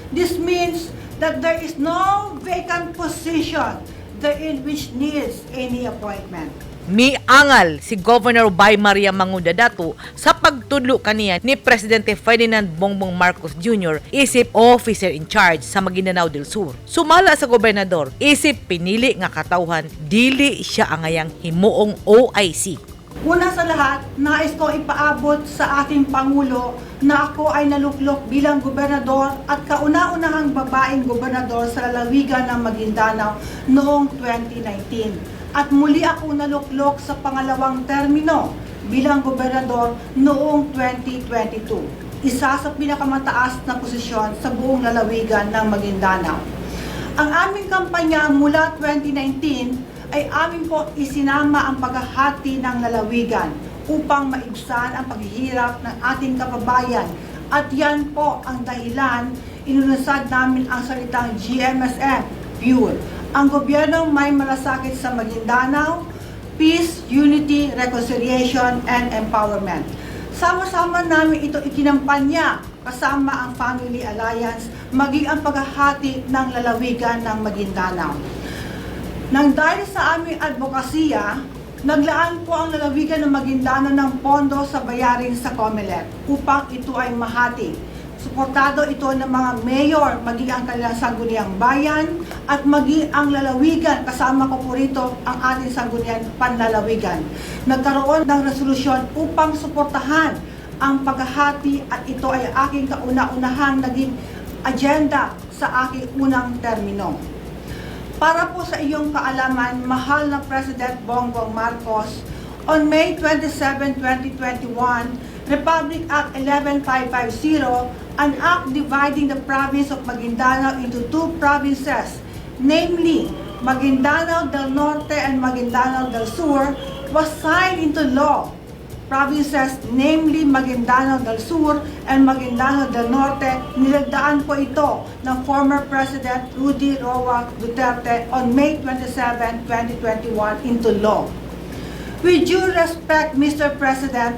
This means that there is no vacant position therein which needs any appointment. Miangal si Governor Bai Maria Mangudadatu sa pagtudlo kaniya ni Presidente Ferdinand Bongbong Marcos Jr. isip officer in charge sa Maguindanao del Sur. Sumala sa gobernador, isip pinili nga katawhan, dili siya angayang himuong OIC. Una sa lahat, nais ko ipaabot sa ating Pangulo na ako ay naluklok bilang gobernador at kauna-unahang babaeng gobernador sa lalawigan ng Maguindanao noong 2019. At muli ako naluklok sa pangalawang termino bilang gobernador noong 2022. Isa sa pinakamataas na posisyon sa buong lalawigan ng Maguindanao. Ang aming kampanya mula 2019 ay amin po isinama ang paghahati ng lalawigan upang maibsan ang paghihirap ng ating kababayan. At yan po ang dahilan inulunsad namin ang salitang GMSM, PURE. Ang gobyernong may malasakit sa Maguindanao, Peace, Unity, Reconciliation, and Empowerment. Sama-sama namin ito ikinampanya kasama ang Family Alliance, maging ang paghahati ng lalawigan ng Maguindanao. Nang dahil sa aming adbokasiya, naglaan po ang lalawigan ng Maguindanao ng pondo sa bayarin sa COMELEC upang ito ay mahati. Suportado ito ng mga mayor, maging ang kanilang sangguniang bayan at maging ang lalawigan, kasama ko po rito ang ating sangguniang panlalawigan. Nagkaroon ng resolusyon upang suportahan ang paghahati at ito ay aking kauna-unahang naging agenda sa aking unang termino. Para po sa iyong kaalaman, mahal na President Bongbong Marcos, on May 27, 2021, Republic Act 11550, an act dividing the province of Maguindanao into two provinces, namely Maguindanao del Norte and Maguindanao del Sur, was signed into law. Provinces, namely Maguindanao del Sur and Maguindanao del Norte, nilagdaan po ito ng former President Rudy Roa Duterte on May 27, 2021 into law. With due respect, Mr. President,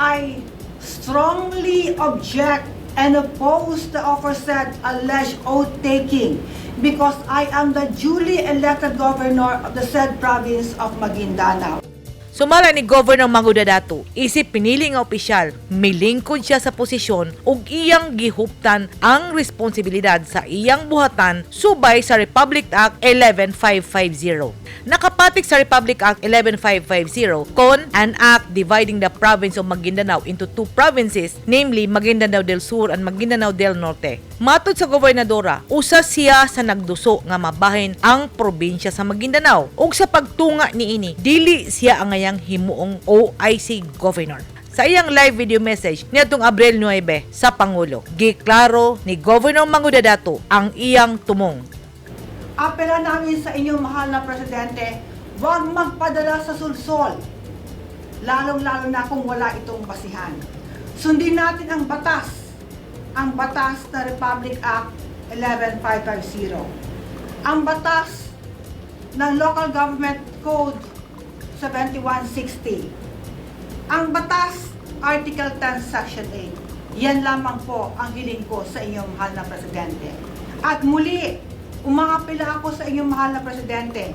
I strongly object and oppose the aforesaid alleged oath-taking because I am the duly elected governor of the said province of Maguindanao. Sumala ni Governor Mangudadatu, isip pinili nga opisyal, milingkod siya sa posisyon ug iyang gihuptan ang responsibilidad sa iyang buhatan subay sa Republic Act 11550. Nakapatik sa Republic Act 11550 kon an act dividing the province of Maguindanao into two provinces, namely Maguindanao del Sur and Maguindanao del Norte. Matod sa gobernadora, usa siya sa nagduso nga mabahin ang probinsya sa Maguindanao ug sa pagtunga niini, dili siya angayang himuong OIC governor. Sa iyang live video message niadtong Abril 9 sa Pangulo, giklaro ni Governor Mangudadatu ang iyang tumong. Apela namin sa inyo, mahal na Presidente, huwag magpadala sa sulsol, lalong-lalo na kung wala itong basihan. Sundin natin ang batas na Republic Act 11550. Ang batas ng Local Government Code 7160. Ang batas, Article 10, Section 8. Yan lamang po ang hiling ko sa inyong mahal na Presidente. At muli, umaapela ako sa inyong mahal na Presidente.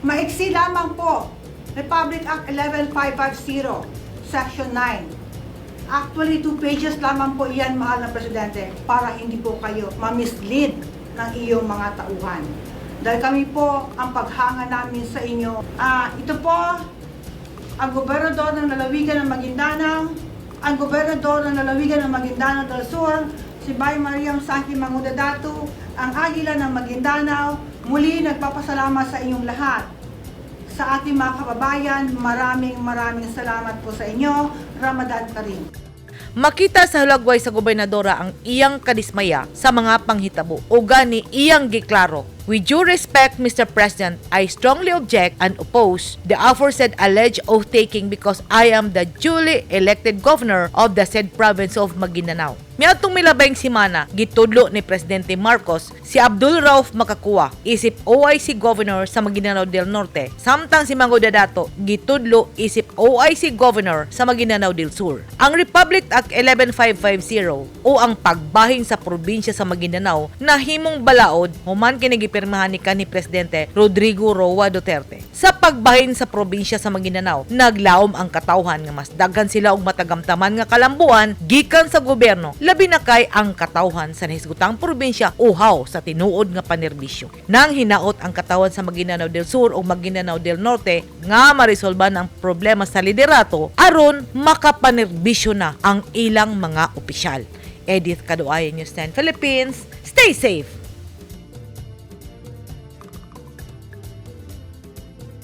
Maiksi lamang po, Republic Act 11550, Section 9. Actually, 2 pages lamang po iyan, mahal na Presidente, para hindi po kayo ma-mislead ng iyong mga tauhan. Dahil kami po, ang paghanga namin sa inyo. Ito po, ang gobernador ng lalawigan ng Maguindanao, ang gobernador ng lalawigan ng Maguindanao del Sur, si Bai Mariam Sangki Mangudadatu, ang Agila ng Maguindanao, muli nagpapasalamat sa inyong lahat. Sa ating mga kababayan, maraming maraming salamat po sa inyo. Ramadan Kareem. Makita sa hulagway sa gobernadora ang iyang kadismaya sa mga panghitabo o gani iyang giklaro. "With due respect, Mr. President, I strongly object and oppose the aforesaid alleged oath-taking because I am the duly elected governor of the said province of Maguindanao." Miadtong milabayng simana, gitudlo ni Presidente Marcos si Abdul Rauf Macacua isip OIC Governor sa Maguindanao del Norte, samtang si Mangudadatu gitudlo isip OIC Governor sa Maguindanao del Sur. Ang Republic Act 11550 o ang pagbahin sa probinsya sa Maguindanao nahimong balaod human kini gipirmahan ni kanhi Presidente Rodrigo Roa Duterte. Sa pagbahin sa probinsya sa Maguindanao, naglaom ang katawhan nga mas daghan sila og matagamtaman nga kalambuan gikan sa gobyerno, labi na kay ang katawhan sa nahisgutang probinsya uhaw sa tinuod nga panerbisyo. Nang hinaot ang katawhan sa Maguindanao del Sur o Maguindanao del Norte nga maresolban ang problema sa liderato aron makapanerbisyo na ang ilang mga opisyal. Edith Kaduayan, News 10 Philippines. Stay safe!